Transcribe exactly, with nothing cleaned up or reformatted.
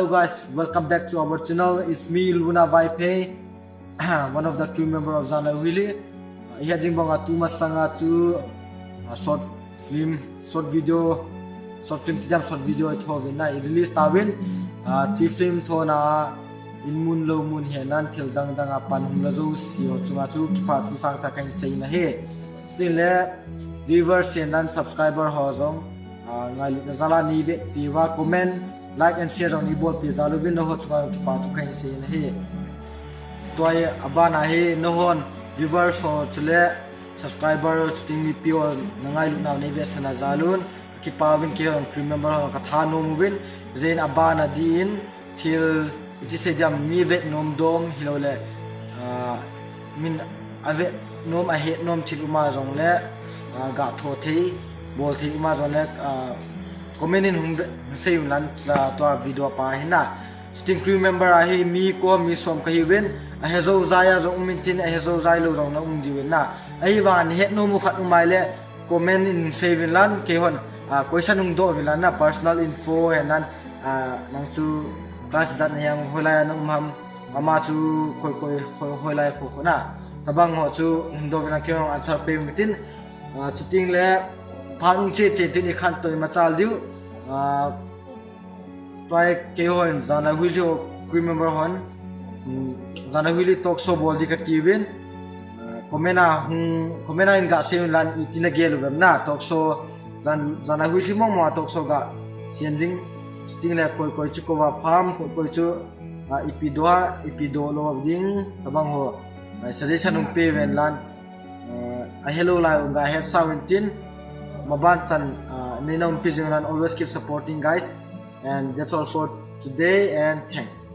Hello guys, welcome back to our channel. It's me, Luna Vaiphei, one of the crew member of Janlai Huili. Hiche jing banga tuma sanga chu, uh, short film, short video, short film ti diam, short video i tho uvin na, i release tauvin. Uh, hiche film thona in mun lou mun hi nan thil dang dang a pan hung la jouse ho chunga chu kipa thu sangtah kahin sei na hi. Chutengle viewers hi nan subscriber ho jong, ah, ngailutna jal a nei vetpi uva, comment, like and share jong nei bolpi jal uvin, nangho chunga kipa thu kahin sei na hi. Tua hi abana hi nanghon viewers ho chule subscriber chuteng mipi ho na ngailutna nei vetsahna jal un. Kipa uvin, keihon crew member ho ka thanom uvin, ijeh inem abana din thil iti sei diam, mi vet nom dom hilouleh, ah, min a vet nom a het nom thil um a jongle, ah, ga tho thei, bol thei um a jongle, ah, comment in hung ve, hung sei un lang, la tua video pa hi na. Chuteng crew member a hi mi ko mi som kahi uvin, ahe jou jai a jong um intin, ahe jou jai lou jong na um diu vin na. Ahivang a na het nom u khat um a ahile, comment in sei uvin lang, keihon, ah, question hung doh uvin lang na, personal info hen lang, ah, nang chu class ijat na hiam, hoilai a na um ham, ama chu koi koi, hoi, hoilai kho kho na. Tabang ho chu hung doh uvin lang, keihon answer pe uvin tin, ah, chutengle phat hung che che tin i khantou machal diu, ah, Tua hi keihon Janlai Huili ho crew member hon, um, Janlai Huili talk show bol di kati uvin. Uh, comment a hung, comment a in ga sei un lang iti na gel uvem na talk show, Jan, Janlai Huili mong mong a talk show ga sem ding, chutengle koi koi chu kouva pham, koi koi chu, uh, ipi doh a, ipi doh lou ding, tabang ho, uh, suggestion hung pe uvin lang. Uh, ahelou lai un ga hetsah uvin tin, maban chan, uh, nei na umpi jing un lang, always keep supporting guys. And that's all for today, and thanks.